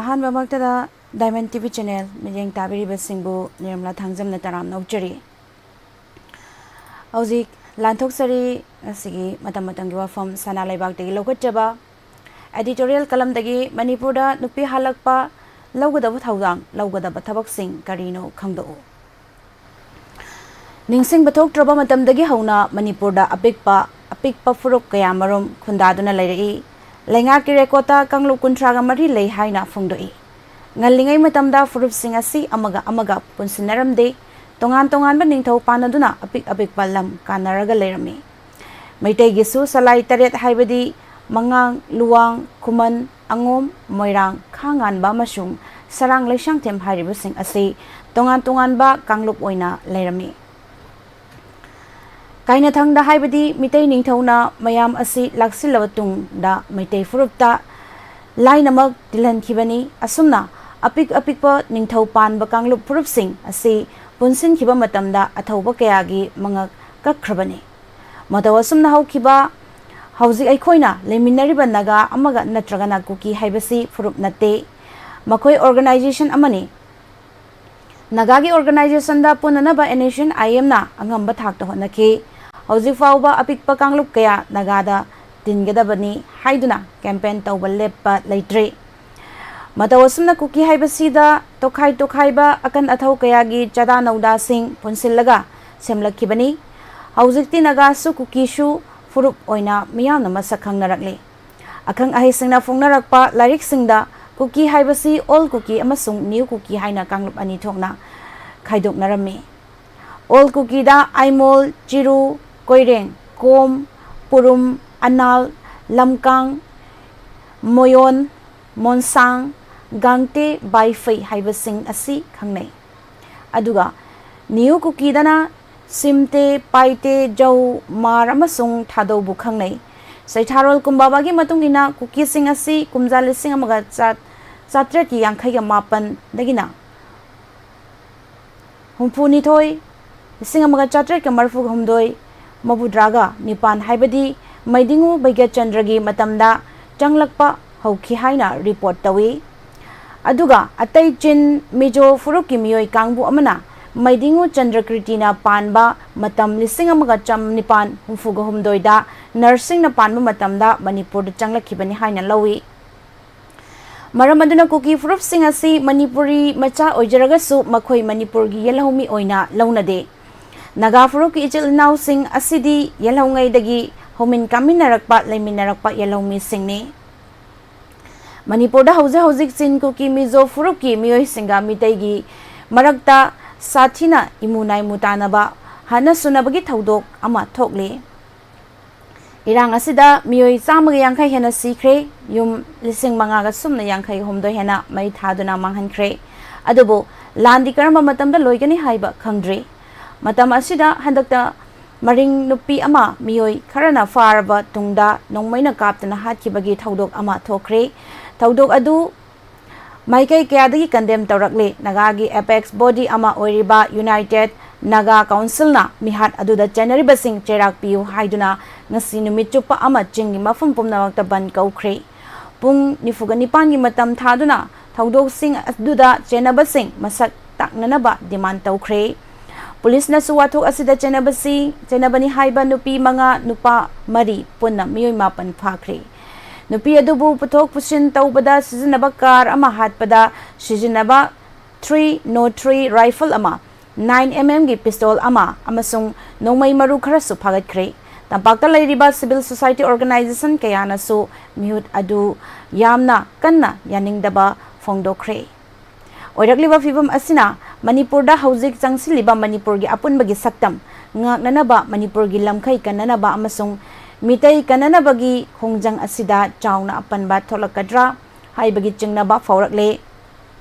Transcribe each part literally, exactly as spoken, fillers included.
ꯑꯍꯥꯟꯕꯃꯛꯇꯗ Diamond T V channel ꯃꯤꯠꯌꯦꯡ ꯇꯥꯕꯤꯔꯤꯕꯁꯤꯡꯕꯨ ꯅꯤꯔꯃꯂꯥ ꯊꯥꯡꯖꯝꯅ ꯇꯔꯥꯝꯅ ꯑꯣꯛꯆꯔꯤ꯫ ꯍꯧꯖꯤꯛ ꯂꯥꯟꯊꯣꯛꯆꯔꯤ ꯉꯁꯤꯒꯤ ꯃꯇꯝ ꯃꯇꯝꯒꯤ ꯋꯥꯐꯝ ꯁꯅꯥ ꯂꯩꯕꯥꯛꯇꯒꯤ ꯂꯧꯈꯠꯆꯕ editorial columnꯗꯒꯤ ꯃꯅꯤꯄꯨꯔꯗ ꯅꯨꯄꯤ ꯍꯜꯂꯛꯄ ꯂꯧꯒꯗꯕ ꯊꯧꯗꯥꯡ, ꯂꯧꯒꯗꯕ ꯊꯕꯛꯁꯤꯡ ꯀꯔꯤꯅꯣ ꯈꯪꯗꯣꯛꯎ꯫ ꯅꯤꯡꯁꯤꯡꯕ ꯊꯣꯛꯇ꯭ꯔꯕ ꯃꯇꯝꯗꯒꯤ ꯍꯧꯅ ꯃꯅꯤꯄꯨꯔꯗ ꯑꯄꯤꯛꯄ ꯑꯄꯤꯛꯄ ꯐꯨꯔꯨꯞ ꯀꯌꯥꯃꯔꯨꯝ ꯈꯨꯟꯗꯥꯗꯨꯅ ꯂꯩꯔꯛꯏ꯫ ꯂꯩꯉꯥꯛꯀꯤ recordꯇ ꯀꯥꯡꯂꯨꯞ ꯀꯨꯟꯊ꯭ꯔꯥꯒ ꯃꯔꯤ ꯂꯩ ꯍꯥꯏꯅ ꯐꯣꯡꯗꯣꯛꯏ꯫ ꯉꯜꯂꯤꯉꯩ ꯃꯇꯝꯗ ꯐꯨꯔꯨꯞꯁꯤꯡ ꯑꯁꯤ ꯑꯃꯒ ꯑꯃꯒ ꯄꯨꯟꯁꯤꯟꯅꯔꯝꯗꯦ꯫ ꯇꯣꯉꯥꯟ ꯇꯣꯉꯥꯟꯕ ꯅꯤꯡꯊꯧ ꯄꯥꯟꯅꯗꯨꯅ ꯑꯄꯤꯛ ꯑꯄꯤꯛꯄ ꯂꯝ ꯀꯥꯟꯅꯔꯒ ꯂꯩꯔꯝꯃꯤ꯫ ꯃꯩꯇꯩꯒꯤꯁꯨ ꯁꯂꯥꯏ ꯇꯔꯦꯠ ꯍꯥꯏꯕꯗꯤ ꯃꯉꯥꯡ, ꯂꯨꯋꯥꯡ, ꯈꯨꯃꯟ, ꯑꯉꯣꯝ, ꯃꯣꯏꯔꯥꯡ, ꯈꯥꯉꯥꯟꯕ ꯑꯃꯁꯨꯡ ꯁꯔꯥꯡ ꯂꯩꯁꯥꯡꯊꯦꯝ ꯍꯥꯏꯔꯤꯕꯁꯤꯡ ꯑꯁꯤ ꯇꯣꯉꯥꯟ ꯇꯣꯉꯥꯟꯕ ꯀꯥꯡꯂꯨꯞ ꯑꯣꯏꯅ ꯂꯩꯔꯝꯃꯤ꯫ ꯀꯥꯏꯅꯊꯪꯗ ꯍꯥꯏꯕꯗꯤ ꯃꯤꯇꯩ ꯅꯤꯡꯊꯧꯅ ꯃꯌꯥꯝ ꯑꯁꯤ ꯂꯥꯛꯁꯤꯜꯂꯕ ꯇꯨꯡꯗ ꯃꯩꯇꯩ ꯐꯨꯔꯨꯞꯇ ꯂꯥꯏꯅꯃꯛ ꯇꯤꯜꯍꯟꯈꯤꯕꯅꯤ꯫ ꯑꯁꯨꯝꯅ ꯑꯄꯤꯛ ꯑꯄꯤꯛꯄ ꯅꯤꯡꯊꯧ ꯄꯥꯟꯕ ꯀꯥꯡꯂꯨꯞ ꯐꯨꯔꯨꯞꯁꯤꯡ ꯑꯁꯤ ꯄꯨꯟꯁꯤꯟꯈꯤꯕ ꯃꯇꯝꯗ ꯑꯊꯧꯕ ꯀꯌꯥꯒꯤ ꯃꯉꯛ ꯀꯛꯈ꯭ꯔꯕꯅꯤ꯫ ꯃꯇꯧ ꯑꯁꯨꯝꯅ ꯍꯧꯈꯤꯕ ꯍꯧꯖꯤꯛ ꯑꯩꯈꯣꯏꯅ ꯂꯩꯃꯤꯟꯅꯔꯤꯕ ꯅꯥꯒꯥ ꯑꯃꯒ ꯅꯠꯇ꯭ꯔꯒꯅ ꯀꯨꯀꯤ ꯍꯥꯏꯕꯁꯤ ꯐꯨꯔꯨꯞ ꯅꯠꯇꯦ꯫ ꯃꯈꯣꯏ organization ꯑꯃꯅꯤ꯫ ꯅꯥꯒꯥꯒꯤ organizationꯗ ꯄꯨꯟꯅꯅꯕ NSCN-IMꯅ ꯑꯉꯝꯕ ꯊꯥꯛꯇ ꯍꯣꯠꯅꯈꯤ꯫ ꯍꯧꯖꯤꯛ ꯐꯥꯎꯕ ꯑꯄꯤꯛꯄ ꯀꯥꯡꯂꯨꯞ ꯀꯌꯥ ꯅꯥꯒꯥꯗ ꯇꯤꯟꯒꯗꯕꯅꯤ ꯍꯥꯏꯗꯨꯅ campaign ꯇꯧꯕ ꯂꯦꯞꯄ ꯂꯩꯇ꯭ꯔꯤ꯫ ꯃꯇꯧ ꯑꯁꯨꯝꯅ ꯀꯨꯀꯤ ꯍꯥꯏꯕꯁꯤꯗ ꯇꯣꯈꯥꯏ ꯇꯣꯈꯥꯏꯕ ꯑꯀꯟ ꯑꯊꯧ ꯀꯌꯥꯒꯤ ꯆꯥꯗꯥ ꯅꯧꯗꯥꯁꯤꯡ ꯄꯨꯟꯁꯤꯜꯂꯒ ꯁꯦꯝꯂꯛꯈꯤꯕꯅꯤ꯫ ꯍꯧꯖꯤꯛꯇꯤ ꯅꯥꯒꯥꯁꯨ ꯀꯨꯀꯤꯁꯨ ꯐꯨꯔꯨꯞ ꯑꯣꯏꯅ ꯃꯤꯌꯥꯝꯅ ꯃꯁꯛ ꯈꯪꯅꯔꯛꯂꯤ꯫ ꯑꯈꯪ ꯑꯍꯩꯁꯤꯡꯅ ꯐꯣꯡꯅꯔꯛꯄ ꯂꯥꯏꯔꯤꯛꯁꯤꯡꯗ ꯀꯨꯀꯤ ꯍꯥꯏꯕꯁꯤ Old ꯀꯨꯀꯤ ꯑꯃꯁꯨꯡ New ꯀꯨꯀꯤ ꯍꯥꯏꯅ ꯀꯥꯡꯂꯨꯞ ꯑꯅꯤ ꯊꯣꯛꯅ ꯈꯥꯏꯗꯣꯛꯅꯔꯝꯃꯤ꯫ Old ꯀꯨꯀꯤꯗ ꯑꯥꯏꯃꯣꯜ, ꯆꯤꯔꯨ, ꯀꯣꯏꯔꯦꯡ, ꯀꯣꯝ, ꯄꯨꯔꯨꯝ, ꯑꯅꯥꯜ, ꯂꯝꯀꯥꯡ, ꯃꯣꯌꯣꯟ, ꯃꯣꯟꯁꯥꯡ, ꯒꯥꯡꯇꯦ, ꯕꯥꯏꯐꯩ ꯍꯥꯏꯕꯁꯤꯡ ꯑꯁꯤ ꯈꯪꯅꯩ꯫ ꯑꯗꯨꯒ New ꯀꯨꯀꯤꯗꯅ ꯁꯤꯝꯇꯦ, ꯄꯥꯏꯇꯦ, ꯖꯧ, ꯃꯥꯔ ꯑꯃꯁꯨꯡ ꯊꯥꯗꯧꯕꯨ ꯈꯪꯅꯩ꯫ ꯆꯩꯊꯥꯔꯣꯜ ꯀꯨꯝꯕꯥꯕꯥꯒꯤ ꯃꯇꯨꯡ ꯏꯟꯅ ꯀꯨꯀꯤꯁꯤꯡ ꯑꯁꯤ ꯀꯨꯝꯖꯥ ꯂꯤꯁꯤꯡ ꯑꯃꯒ ꯆꯥ-, ꯆꯥꯇ꯭ꯔꯦꯠꯀꯤ ꯌꯥꯡꯈꯩꯒ ꯃꯥꯄꯟꯗꯒꯤꯅ ꯍꯨꯝꯐꯨꯅꯤꯊꯣꯏ, ꯂꯤꯁꯤꯡ ꯑꯃꯒ ꯆꯥꯇ꯭ꯔꯦꯠꯀ ꯃꯔꯤꯐꯨ ꯍꯨꯝꯗꯣꯏ, ꯃꯧꯗ꯭ꯔꯥꯒ ꯅꯤꯄꯥꯟ ꯍꯥꯏꯕꯗꯤ ꯃꯩꯗꯤꯡꯉꯨ ꯕꯩꯒ꯭ꯌꯥꯆꯟꯗ꯭ꯔꯒꯤ ꯃꯇꯝꯗ ꯆꯪꯂꯛꯄ ꯍꯧꯈꯤ ꯍꯥꯏꯅ report ꯇꯧꯏ꯫ ꯑꯗꯨꯒ ꯑꯇꯩ ꯆꯤꯟ ꯃꯤꯖꯣ ꯐꯨꯔꯨꯞꯀꯤ ꯃꯤꯑꯣꯏ ꯀꯥꯡꯕꯨ ꯑꯃꯅ ꯃꯩꯗꯤꯉꯨ ꯆꯟꯗ꯭ꯔꯀ꯭ꯔꯤꯇꯤꯅ ꯄꯥꯟꯕ ꯃꯇꯝ ꯂꯤꯁꯤꯡ ꯑꯃꯒ ꯆꯥꯅꯤꯄꯥꯟ ꯍꯨꯝꯐꯨꯒ ꯍꯨꯝꯗꯣꯏꯗ ꯅꯔꯁꯤꯡꯅ ꯄꯥꯟꯕ ꯃꯇꯝꯗ ꯃꯅꯤꯄꯨꯔꯗ ꯆꯪꯂꯛꯈꯤꯕꯅꯤ ꯍꯥꯏꯅ ꯂꯧꯏ꯫ ꯃꯔꯝ ꯑꯗꯨꯅ ꯀꯨꯀꯤ ꯐꯨꯔꯨꯞꯁꯤꯡ ꯑꯁꯤ ꯃꯅꯤꯄꯨꯔꯤ ꯃꯆꯥ ꯑꯣꯏꯖꯔꯒꯁꯨ ꯃꯈꯣꯏ ꯃꯅꯤꯄꯨꯔꯒꯤ ꯌꯦꯜꯍꯧꯃꯤ ꯑꯣꯏꯅ ꯂꯧꯅꯗꯦ꯫ ꯅꯥꯒꯥ ꯐꯨꯔꯨꯞꯀꯤ ꯏꯆꯤꯜ ꯏꯅꯥꯎꯁꯤꯡ ꯑꯁꯤꯗꯤ ꯌꯦꯜꯍꯧꯉꯩꯗꯒꯤ ꯍꯧꯃꯤꯟ ꯀꯥꯃꯤꯟꯅꯔꯛꯄ, ꯂꯩꯃꯤꯟꯅꯔꯛꯄ ꯌꯦꯜꯍꯧꯃꯤꯁꯤꯡꯅꯤ꯫ ꯃꯅꯤꯄꯨꯔꯗ ꯍꯧꯖꯤꯛ ꯍꯧꯖꯤꯛ ꯆꯤꯟ ꯀꯨꯀꯤ ꯃꯤꯖꯣ ꯐꯨꯔꯨꯞꯀꯤ ꯃꯤꯑꯣꯏꯁꯤꯡꯒ ꯃꯤꯇꯩꯒꯤ ꯃꯔꯛꯇ ꯁꯥꯊꯤꯅ ꯏꯃꯨ ꯅꯥꯏꯃꯨ ꯇꯥꯅꯕ, ꯍꯥꯠꯅ ꯁꯨꯅꯕꯒꯤ ꯊꯧꯗꯣꯛ ꯑꯃ ꯊꯣꯛꯂꯤ꯫ ꯏꯔꯥꯡ ꯑꯁꯤꯗ ꯃꯤꯑꯣꯏ ꯆꯥꯝꯃꯒ ꯌꯥꯡꯈꯩ ꯍꯦꯟꯅ ꯁꯤꯈ꯭ꯔꯦ, ꯌꯨꯝ ꯂꯤꯁꯤꯡ ꯃꯉꯥꯒ ꯁꯨꯞꯅ ꯌꯥꯡꯈꯩ ꯍꯨꯝꯗꯣꯏ ꯍꯦꯟꯅ ꯃꯩ ꯊꯥꯗꯨꯅ ꯃꯥꯡꯍꯟꯈ꯭ꯔꯦ꯫ ꯑꯗꯨꯕꯨ ꯂꯥꯟꯗꯤ ꯀꯔꯝꯕ ꯃꯇꯝꯗ ꯂꯣꯏꯒꯅꯤ ꯍꯥꯏꯕ ꯈꯪꯗ꯭ꯔꯤ꯫ ꯃꯇꯝ ꯑꯁꯤꯗ ꯍꯟꯗꯛꯇ ꯃꯔꯤꯡ ꯅꯨꯄꯤ ꯑꯃ ꯃꯤꯑꯣꯏ ꯈꯔꯅ ꯐꯥꯔꯕ ꯇꯨꯡꯗ ꯅꯣꯡꯃꯩꯅ ꯀꯥꯞꯇꯨꯅ ꯍꯥꯠꯈꯤꯕꯒꯤ ꯊꯧꯗꯣꯛ ꯑꯃ ꯊꯣꯛꯈ꯭ꯔꯦ꯫ ꯊꯧꯗꯣꯛ ꯑꯗꯨ ꯃꯥꯏꯀꯩ ꯀꯌꯥꯗꯒꯤ ꯀꯟꯗꯦꯝ ꯇꯧꯔꯛꯂꯤ꯫ ꯅꯥꯒꯥꯒꯤ ꯑꯦꯄꯦꯛꯁ ꯕꯣꯗꯤ ꯑꯃ ꯑꯣꯏꯔꯤꯕ ꯌꯨꯅꯥꯏꯇꯦꯗ ꯅꯥꯒꯥ ꯀꯥꯎꯟꯁꯤꯜꯅ ꯃꯤꯍꯥꯠ ꯑꯗꯨꯗ ꯆꯦꯟꯅꯔꯤꯕꯁꯤꯡ ꯆꯩꯔꯥꯛ ꯄꯤꯌꯨ ꯍꯥꯏꯗꯨꯅ ꯉꯁꯤ ꯅꯨꯃꯤꯠ ꯆꯨꯞꯄ ꯑꯃ ꯆꯤꯡꯒꯤ ꯃꯐꯝ ꯄꯨꯝꯅꯃꯛꯇ ꯕꯟ ꯀꯧꯈ꯭ꯔꯦ꯫ ꯄꯨꯡ ꯅꯤꯐꯨꯒ ꯅꯤꯄꯥꯟꯒꯤ ꯃꯇꯝ ꯊꯥꯗꯨꯅ ꯊꯧꯗꯣꯛꯁꯤꯡ ꯑꯗꯨꯗ ꯆꯦꯟꯅꯕꯁꯤꯡ ꯃꯁꯛ ꯇꯥꯛꯅꯅꯕ ꯗꯤꯃꯥꯟ ꯇꯧꯈ꯭ꯔꯦ꯫ ꯄꯨꯂꯤꯁꯅꯁꯨ ꯋꯥꯊꯣꯛ ꯑꯁꯤꯗ ꯆꯦꯟꯅꯕꯁꯤ, ꯆꯦꯟꯅꯕꯅꯤ ꯍꯥꯏꯕ ꯅꯨꯄꯤ ꯃꯉꯥ, ꯅꯨꯄꯥ ꯃꯔꯤ, ꯄꯨꯟꯅ ꯃꯤꯑꯣꯏ ꯃꯥꯄꯟ ꯐꯥꯈ꯭ꯔꯦ꯫ ꯅꯨꯄꯤ ꯑꯗꯨꯕꯨ ꯄꯨꯊꯣꯛ ꯄꯨꯁꯤꯟ ꯇꯧꯕꯗ ꯁꯤꯖꯤꯟꯅꯕ ꯀꯥꯔ ꯑꯃ ꯍꯥꯠꯄꯗ ꯁꯤꯖꯤꯟꯅꯕ three nought three rifle ꯑꯃ, nine MM ꯒꯤ pistol ꯑꯃ ꯑꯃꯁꯨꯡ ꯅꯣꯡꯃꯩ ꯃꯔꯨ ꯈꯔꯁꯨ ꯐꯥꯒꯠꯈ꯭ꯔꯦ꯫ ꯇꯝꯄꯥꯛꯇ ꯂꯩꯔꯤꯕ civil society organization ꯀꯌꯥꯅꯁꯨ ꯃꯤꯍꯨꯠ ꯑꯗꯨ ꯌꯥꯝꯅ ꯀꯟꯅ ꯌꯥꯅꯤꯡꯗꯕ ꯐꯣꯡꯗꯣꯛꯈ꯭ꯔꯦ꯫ ꯑꯣꯏꯔꯛꯂꯤꯕ ꯐꯤꯚꯝ ꯑꯁꯤꯅ ꯃꯅꯤꯄꯨꯔꯗ ꯍꯧꯖꯤꯛ ꯆꯪꯁꯤꯜꯂꯤꯕ ꯃꯅꯤꯄꯨꯔꯒꯤ ꯑꯄꯨꯟꯕꯒꯤ ꯁꯛꯇꯝ ꯉꯥꯛꯅꯅꯕ, ꯃꯅꯤꯄꯨꯔꯒꯤ ꯂꯝꯈꯩ ꯀꯟꯅꯅꯕ ꯑꯃꯁꯨꯡ ꯃꯤꯇꯩ ꯀꯟꯅꯅꯕꯒꯤ ꯈꯣꯡꯖꯪ ꯑꯁꯤꯗ ꯆꯥꯎꯅ ꯑꯄꯟꯕ ꯊꯣꯛꯂꯛꯀꯗ꯭ꯔꯥ ꯍꯥꯏꯕꯒꯤ ꯆꯤꯡꯅꯕ ꯐꯥꯎꯔꯛꯂꯦ꯫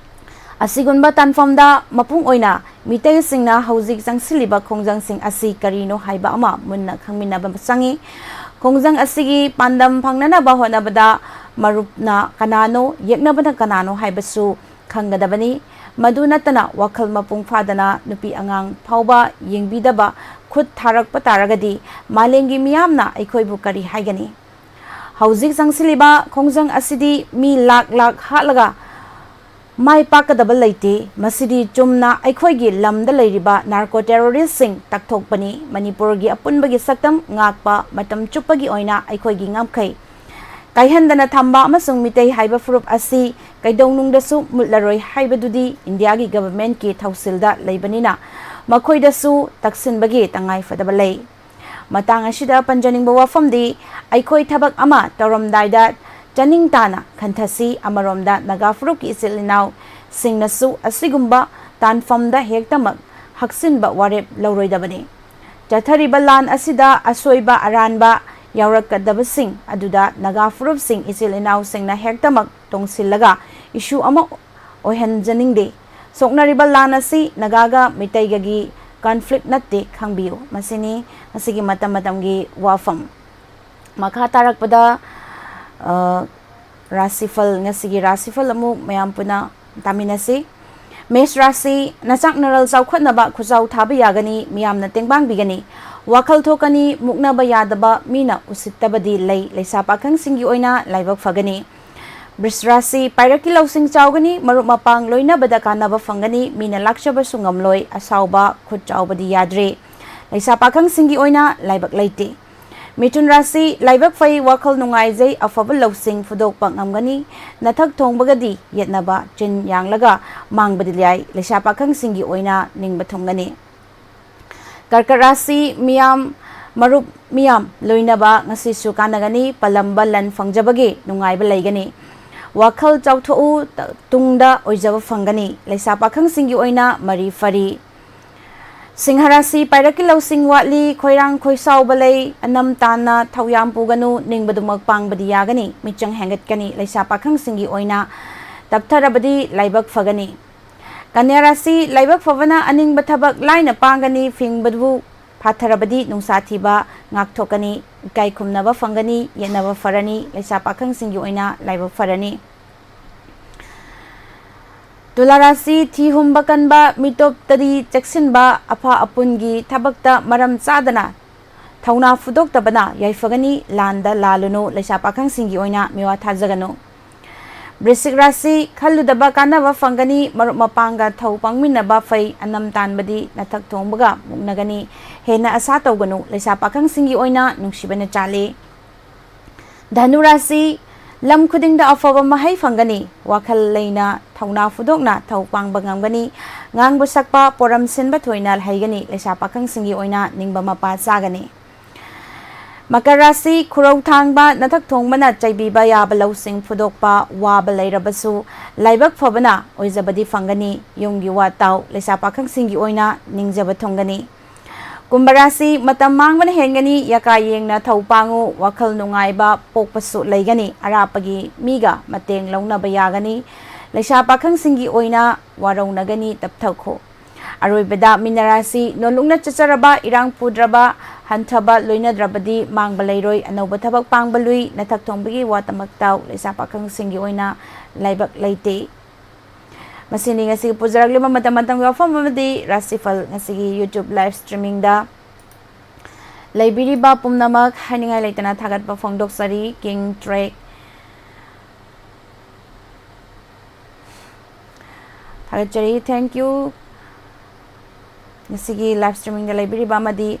ꯑꯁꯤꯒꯨꯝꯕ ꯇꯥꯟꯐꯝꯗ ꯃꯄꯨꯡ ꯑꯣꯏꯅ ꯃꯤꯇꯩꯁꯤꯡꯅ ꯍꯧꯖꯤꯛ ꯆꯪꯁꯤꯜꯂꯤꯕ ꯈꯣꯡꯖꯪꯁꯤꯡ ꯑꯁꯤ ꯀꯔꯤꯅꯣ ꯍꯥꯏꯕ ꯑꯃ ꯃꯨꯟꯅ ꯈꯪꯃꯤꯟꯅꯕ ꯆꯪꯏ꯫ ꯈꯣꯡꯖꯪ ꯑꯁꯤꯒꯤ ꯄꯥꯟꯗꯝ ꯐꯪꯅꯅꯕ ꯍꯣꯠꯅꯕꯗ ꯃꯔꯨꯞꯅ ꯀꯅꯥꯅꯣ, ꯌꯦꯛꯅꯕꯅ ꯀꯅꯥꯅꯣ ꯍꯥꯏꯕꯁꯨ ꯈꯪꯒꯗꯕꯅꯤ꯫ ꯃꯗꯨ ꯅꯠꯇꯅ ꯋꯥꯈꯜ ꯃꯄꯨꯡ ꯐꯥꯗꯅ ꯅꯨꯄꯤ ꯑꯉꯥꯡ ꯐꯥꯎꯕ ꯌꯦꯡꯕꯤꯗꯕ ꯈꯨꯠ ꯊꯥꯔꯛꯄ ꯇꯥꯔꯒꯗꯤ ꯃꯥꯂꯦꯝꯒꯤ ꯃꯤꯌꯥꯝꯅ ꯑꯩꯈꯣꯏꯕꯨ ꯀꯔꯤ ꯍꯥꯏꯒꯅꯤ? ꯍꯧꯖꯤꯛ ꯆꯪꯁꯤꯜꯂꯤꯕ ꯈꯣꯡꯖꯪ ꯑꯁꯤꯗꯤ ꯃꯤ ꯂꯥꯛ ꯂꯥꯛ ꯍꯥꯠꯂꯒ ꯃꯥꯏ ꯄꯥꯛꯀꯗꯕ ꯂꯩꯇꯦ꯫ ꯃꯁꯤꯗꯤ ꯆꯨꯝꯅ ꯑꯩꯈꯣꯏꯒꯤ ꯂꯝꯗ ꯂꯩꯔꯤꯕ narco terroristꯁꯤꯡ ꯇꯛꯊꯣꯛꯄꯅꯤ꯫ ꯃꯅꯤꯄꯨꯔꯒꯤ ꯑꯄꯨꯟꯕꯒꯤ ꯁꯛꯇꯝ ꯉꯥꯛꯄ ꯃꯇꯝ ꯆꯨꯞꯄꯒꯤ ꯑꯣꯏꯅ ꯑꯩꯈꯣꯏꯒꯤ ꯉꯝꯈꯩ ꯀꯥꯏꯍꯟꯗꯅ ꯊꯝꯕ ꯑꯃꯁꯨꯡ ꯃꯤꯇꯩ ꯍꯥꯏꯕ ꯐꯨꯔꯨꯞ ꯑꯁꯤ ꯀꯩꯗꯧꯅꯨꯡꯗꯁꯨ ꯃꯨꯠꯂꯔꯣꯏ ꯍꯥꯏꯕꯗꯨꯗꯤ ꯏꯟꯗꯤꯌꯥꯒꯤ governmentꯀꯤ ꯊꯧꯁꯤꯜꯗ ꯂꯩꯕꯅꯤꯅ ꯃꯈꯣꯏꯗꯁꯨ ꯇꯛꯁꯤꯟꯕꯒꯤ ꯇꯉꯥꯏ ꯐꯗꯕ ꯂꯩ꯫ ꯃꯇꯥꯡ ꯑꯁꯤꯗ ꯄꯟꯖꯅꯤꯡꯕ ꯋꯥꯐꯝꯗꯤ, ꯑꯩꯈꯣꯏ ꯊꯕꯛ ꯑꯃ ꯇꯧꯔꯝꯗꯥꯏꯗ ꯆꯥꯅꯤꯡ ꯇꯥꯅ ꯈꯟꯊꯁꯤ꯫ ꯑꯃꯔꯣꯝꯗ ꯅꯥꯒꯥ ꯐꯨꯔꯨꯞꯀꯤ ꯏꯆꯤꯜ ꯏꯅꯥꯎꯁꯤꯡꯅꯁꯨ ꯑꯁꯤꯒꯨꯝꯕ ꯇꯥꯟꯐꯝꯗ ꯍꯦꯛꯇꯃꯛ ꯍꯛꯆꯤꯟꯕ ꯋꯥꯔꯦꯞ ꯂꯧꯔꯣꯏꯗꯕꯅꯤ꯫ ꯆꯠꯊꯔꯤꯕ ꯂꯥꯟ ꯑꯁꯤꯗ ꯑꯁꯣꯏꯕ ꯑꯔꯥꯟꯕ ꯌꯥꯎꯔꯛꯀꯗꯕꯁꯤꯡ ꯑꯗꯨꯗ ꯅꯥꯒꯥ ꯐꯨꯔꯨꯞꯁꯤꯡ ꯏꯆꯤꯜ ꯏꯅꯥꯎꯁꯤꯡꯅ ꯍꯦꯛꯇꯃꯛ ꯇꯣꯡꯁꯤꯜꯂꯒ issue ꯑꯃ ꯑꯣꯏꯍꯟꯖꯅꯤꯡꯗꯦ꯫ ꯁꯣꯛꯅꯔꯤꯕ ꯂꯥꯟ ꯑꯁꯤ ꯅꯥꯒꯥꯒ ꯃꯤꯇꯩꯒꯒꯤ conflict ꯅꯠꯇꯦ, ꯈꯪꯕꯤꯌꯨ꯫ ꯃꯁꯤꯅꯤ ꯉꯁꯤꯒꯤ ꯃꯇꯝ ꯃꯇꯝꯒꯤ ꯋꯥꯐꯝ꯫ ꯃꯈꯥ ꯇꯥꯔꯛꯄꯗ, ꯑ, ꯔꯥꯁꯤꯐꯜ, ꯉꯁꯤꯒꯤ ꯔꯥꯁꯤꯐꯜ ꯑꯃꯨꯛ ꯃꯌꯥꯝ ꯄꯨꯟꯅ ꯇꯥꯃꯤꯟꯅꯁꯤ꯫ ꯃꯦꯁ ꯔꯥꯁꯤ, ꯅꯆꯥꯛ ꯅꯔꯜ ꯆꯥꯎꯈꯠꯅꯕ ꯈꯨꯖꯥꯎ ꯊꯥꯕ ꯌꯥꯒꯅꯤ, ꯃꯤꯌꯥꯝꯅ ꯇꯦꯡꯕꯥꯡꯕꯤꯒꯅꯤ꯫ ꯋꯥꯈꯜ ꯊꯣꯛꯀꯅꯤ, ꯃꯨꯛꯅꯕ ꯌꯥꯗꯕ, ꯃꯤꯅ ꯎꯁꯤꯠꯇꯕꯗꯤ ꯂꯩ꯫ ꯂꯩꯁꯥ ꯄꯥꯈꯪꯁꯤꯡꯒꯤ ꯑꯣꯏꯅ ꯂꯥꯏꯕꯛ ꯐꯒꯅꯤ꯫ ꯕ꯭ꯔꯤꯁ ꯔꯥꯁꯤ, ꯄꯥꯏꯔꯛꯀꯤ ꯂꯧꯁꯤꯡ ꯆꯥꯎꯒꯅꯤ, ꯃꯔꯨꯞ ꯃꯄꯥꯡ ꯂꯣꯏꯅꯕꯗ ꯀꯥꯟꯅꯕ ꯐꯪꯒꯅꯤ, ꯃꯤꯅ ꯂꯥꯛꯆꯕꯁꯨ ꯉꯝꯂꯣꯏ, ꯑꯁꯥꯎꯕ ꯈꯨꯠ ꯆꯥꯎꯕꯗꯤ ꯌꯥꯗ꯭ꯔꯦ꯫ ꯂꯩꯁꯥ ꯄꯥꯈꯪꯁꯤꯡꯒꯤ ꯑꯣꯏꯅ ꯂꯥꯏꯕꯛ ꯂꯩꯇꯦ꯫ ꯃꯤꯊꯨꯟ ꯔꯥꯁꯤ, ꯂꯥꯏꯕꯛ ꯐꯩ, ꯋꯥꯈꯜ ꯅꯨꯡꯉꯥꯏꯖꯩ, ꯑꯐꯕ ꯂꯧꯁꯤꯡ ꯐꯨꯗꯣꯛꯄ ꯉꯝꯒꯅꯤ꯫ ꯅꯊꯛ ꯊꯣꯡꯕꯒꯗꯤ ꯌꯦꯠꯅꯕ, ꯆꯤꯟ ꯌꯥꯡꯂꯒ ꯃꯥꯡꯕꯗꯤ ꯌꯥꯏ꯫ ꯂꯩꯁꯥ ꯄꯥꯈꯪꯁꯤꯡꯒꯤ ꯑꯣꯏꯅ ꯅꯤꯡꯕ ꯊꯨꯡꯒꯅꯤ꯫ ꯀꯔꯀꯠ ꯔꯥꯁꯤ, ꯃꯤꯌꯥꯝ, ꯃꯔꯨꯞ ꯃꯤꯌꯥꯝ ꯂꯣꯏꯅꯕ ꯉꯁꯤꯁꯨ ꯀꯥꯟꯅꯒꯅꯤ꯫ ꯄꯥꯜꯂꯝꯕ ꯂꯟ ꯐꯪꯖꯕꯒꯤ ꯅꯨꯡꯉꯥꯏꯕ ꯂꯩꯒꯅꯤ꯫ ꯋꯥꯈꯜ ꯆꯥꯎꯊꯣꯛꯎ, ꯇ-, ꯇꯨꯡꯗ ꯑꯣꯏꯖꯕ ꯐꯪꯒꯅꯤ꯫ ꯂꯩꯁꯥ ꯄꯥꯈꯪꯁꯤꯡꯒꯤ ꯑꯣꯏꯅ ꯃꯔꯤ ꯐꯔꯤ꯫ ꯁꯤꯡꯍ ꯔꯥꯁꯤ, ꯄꯥꯏꯔꯛꯀꯤ ꯂꯧꯁꯤꯡ ꯋꯥꯠꯂꯤ, ꯈꯣꯏꯔꯥꯡ ꯈꯣꯏꯁꯥꯎꯕ ꯂꯩ, ꯑꯅꯝ ꯇꯥꯟꯅ ꯊꯧꯌꯥꯝ ꯄꯨꯒꯅꯨ, ꯅꯤꯡꯕꯗꯨꯃꯛ ꯄꯥꯡꯕꯗꯤ ꯌꯥꯒꯅꯤ, ꯃꯤꯆꯪ ꯍꯦꯟꯒꯠꯀꯅꯤ꯫ ꯂꯩꯁꯥ ꯄꯥꯈꯪꯁꯤꯡꯒꯤ ꯑꯣꯏꯅ ꯇꯞꯊꯔꯕꯗꯤ ꯂꯥꯏꯕꯛ ꯐꯒꯅꯤ꯫ ꯀꯟꯌꯥ ꯔꯥꯁꯤ, ꯂꯥꯏꯕꯛ ꯐꯕꯅ ꯑꯅꯤꯡꯕ ꯊꯕꯛ ꯂꯥꯏꯅ ꯄꯥꯡꯒꯅꯤ, ꯐꯤꯡꯕꯕꯨ ꯐꯥꯊꯔꯕꯗꯤ ꯅꯨꯡꯁꯥ ꯊꯤꯕ ꯉꯥꯛꯊꯣꯛꯀꯅꯤ, ꯏꯀꯥꯏ ꯈꯨꯝꯅꯕ ꯐꯪꯒꯅꯤ, ꯌꯦꯠꯅꯕ ꯐꯔꯅꯤ꯫ ꯂꯩꯁꯥ ꯄꯥꯈꯪꯁꯤꯡꯒꯤ ꯑꯣꯏꯅ ꯂꯥꯏꯕꯛ ꯐꯔꯅꯤ꯫ ꯇꯨꯂꯥ ꯔꯥꯁꯤ, ꯊꯤ ꯍꯨꯝꯕ ꯀꯟꯕ, ꯃꯤꯇꯣꯞꯇꯗꯤ ꯆꯦꯛꯁꯤꯟꯕ, ꯑꯐ ꯑꯄꯨꯟꯒꯤ ꯊꯕꯛꯇ ꯃꯔꯝ ꯆꯥꯗꯅ ꯊꯧꯅꯥ ꯐꯨꯗꯣꯛꯇꯕꯅ ꯌꯥꯏꯐꯒꯅꯤ, ꯂꯥꯟꯗ ꯂꯥꯜꯂꯨꯅꯨ, ꯂꯩꯁꯥ ꯄꯥꯈꯪꯁꯤꯡꯒꯤ ꯑꯣꯏꯅ ꯃꯤꯋꯥ ꯊꯥꯖꯒꯅꯨ꯫ ꯕ꯭ꯔꯤꯁꯤꯛ ꯔꯥꯁꯤ, ꯈꯜꯂꯨꯗꯕ ꯀꯥꯟꯅꯕ ꯐꯪꯒꯅꯤ, ꯃꯔꯨꯞ ꯃꯄꯥꯡꯒ ꯊꯧ ꯄꯥꯡꯃꯤꯟꯅꯕ ꯐꯩ, ꯑꯅꯝ ꯇꯥꯟꯕꯗꯤ ꯅꯊꯛ ꯊꯣꯡꯕꯒ ꯃꯨꯛꯅꯒꯅꯤ, ꯍꯦꯟꯅ ꯑꯁꯥ ꯇꯧꯒꯅꯨ, ꯂꯩꯁꯥ ꯄꯥꯈꯪꯁꯤꯡꯒꯤ ꯑꯣꯏꯅ ꯅꯨꯡꯁꯤꯕꯅ ꯆꯥꯜꯂꯤ꯫ ꯙꯅꯨ ꯔꯥꯁꯤ, ꯂꯝ ꯈꯨꯗꯤꯡꯗ ꯑꯐꯕ ꯃꯍꯩ ꯐꯪꯒꯅꯤ, ꯋꯥꯈꯜ ꯂꯩꯅ ꯊꯧꯅꯥ ꯐꯨꯗꯣꯛꯅ ꯊꯧ ꯄꯥꯡꯕ ꯉꯝꯒꯅꯤ, ꯉꯥꯡꯕ ꯁꯛꯄ ꯄꯣꯔꯝ ꯁꯤꯟꯕ ꯊꯣꯏꯅ ꯍꯩꯒꯅꯤ, ꯂꯩꯁꯥ ꯄꯥꯈꯪꯁꯤꯡꯒꯤ ꯑꯣꯏꯅ ꯅꯤꯡꯕ ꯃꯄꯥ ꯆꯥꯒꯅꯤ꯫ ꯃꯀꯔ ꯔꯥꯁꯤ, ꯈꯨꯔꯧ ꯊꯥꯡꯕ, ꯅꯊꯛ ꯊꯣꯡꯕꯅ ꯆꯩꯕꯤꯕ ꯌꯥꯕ ꯂꯧꯁꯤꯡ ꯐꯨꯗꯣꯛꯄ ꯋꯥꯕ ꯂꯩꯔꯕꯁꯨ ꯂꯥꯏꯕꯛ ꯐꯕꯅ ꯑꯣꯏꯖꯕꯗꯤ ꯐꯪꯒꯅꯤ, ꯌꯨꯝꯒꯤ ꯋꯥ ꯇꯥꯎ, ꯂꯩꯁꯥ ꯄꯥꯈꯪꯁꯤꯡꯒꯤ ꯑꯣꯏꯅ ꯅꯤꯡꯖꯕ ꯊꯨꯡꯒꯅꯤ꯫ ꯀꯨꯝꯚ ꯔꯥꯁꯤ, ꯃꯇꯝ ꯃꯥꯡꯕꯅ ꯍꯦꯟꯒꯅꯤ, ꯌꯀꯥ ꯌꯦꯡꯅ ꯊꯧ ꯄꯥꯡꯉꯨ, ꯋꯥꯈꯜ ꯅꯨꯡꯉꯥꯏꯕ ꯄꯣꯛꯄꯁꯨ ꯂꯩꯒꯅꯤ, ꯑꯔꯥꯞꯄꯒꯤ ꯃꯤꯒ ꯃꯇꯦꯡ ꯂꯧꯅꯕ ꯌꯥꯒꯅꯤ, ꯂꯩꯁꯥ ꯄꯥꯈꯪꯁꯤꯡꯒꯤ ꯑꯣꯏꯅ ꯋꯥꯔꯧꯅꯒꯅꯤ, ꯇꯞꯊꯈꯣ꯫ ꯑꯔꯣꯏꯕꯗ ꯃꯤꯅ ꯔꯥꯁꯤ, ꯅꯣꯂꯨꯛꯅ ꯆꯠꯆꯔꯕ, ꯏꯔꯥꯡ ꯄꯨꯗ꯭ꯔꯕ, ꯍꯟꯊꯕ ꯂꯣꯏꯅꯗ꯭ꯔꯕꯗꯤ ꯃꯥꯡꯕ ꯂꯩꯔꯣꯏ, ꯑꯅꯧꯕ ꯊꯕꯛ ꯄꯥꯡꯕ ꯂꯨꯏ, ꯅꯊꯛ ꯊꯣꯡꯕꯒꯤ ꯋꯥ ꯇꯃꯛ ꯇꯥꯎ, ꯂꯩꯁꯥ ꯄꯥꯈꯪꯁꯤꯡꯒꯤ ꯑꯣꯏꯅ ꯂꯥꯏꯕꯛ ꯂꯩꯇꯦ꯫ ꯃꯁꯤꯅꯤ ꯉꯁꯤꯒꯤ ꯄꯨꯖꯔꯛꯂꯤꯕ ꯃꯇꯝ ꯃꯇꯝꯒꯤ ꯋꯥꯐꯝ ꯑꯃꯗꯤ ꯔꯥꯁꯤꯐꯜ꯫ ꯉꯁꯤꯒꯤ YouTube live streamingꯗ ꯂꯩꯕꯤꯔꯤꯕ ꯄꯨꯝꯅꯃꯛ ꯍꯥꯏꯅꯤꯡꯉꯥꯏ ꯂꯩꯇꯅ ꯊꯥꯒꯠꯄ ꯐꯣꯡꯗꯣꯛꯆꯔꯤ꯫ King Track ꯊꯥꯒꯠꯆꯔꯤ, thank you꯫ ꯉꯁꯤꯒꯤ live streamingꯗ ꯂꯩꯕꯤꯔꯤꯕ ꯑꯃꯗꯤ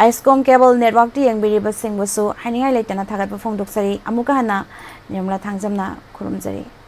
ꯑꯥꯏꯁꯀꯣꯝ cable networkꯇ ꯌꯦꯡꯕꯤꯔꯤꯕꯁꯤꯡꯕꯨꯁꯨ ꯍꯥꯏꯅꯤꯡꯉꯥꯏ ꯂꯩꯇꯅ ꯊꯥꯒꯠꯄ ꯐꯣꯡꯗꯣꯛꯆꯔꯤ꯫ ꯑꯃꯨꯛꯀ ꯍꯟꯅ ꯅꯤꯔꯃꯂꯥ ꯊꯥꯡꯖꯝꯅ ꯈꯨꯔꯨꯝꯖꯔꯤ꯫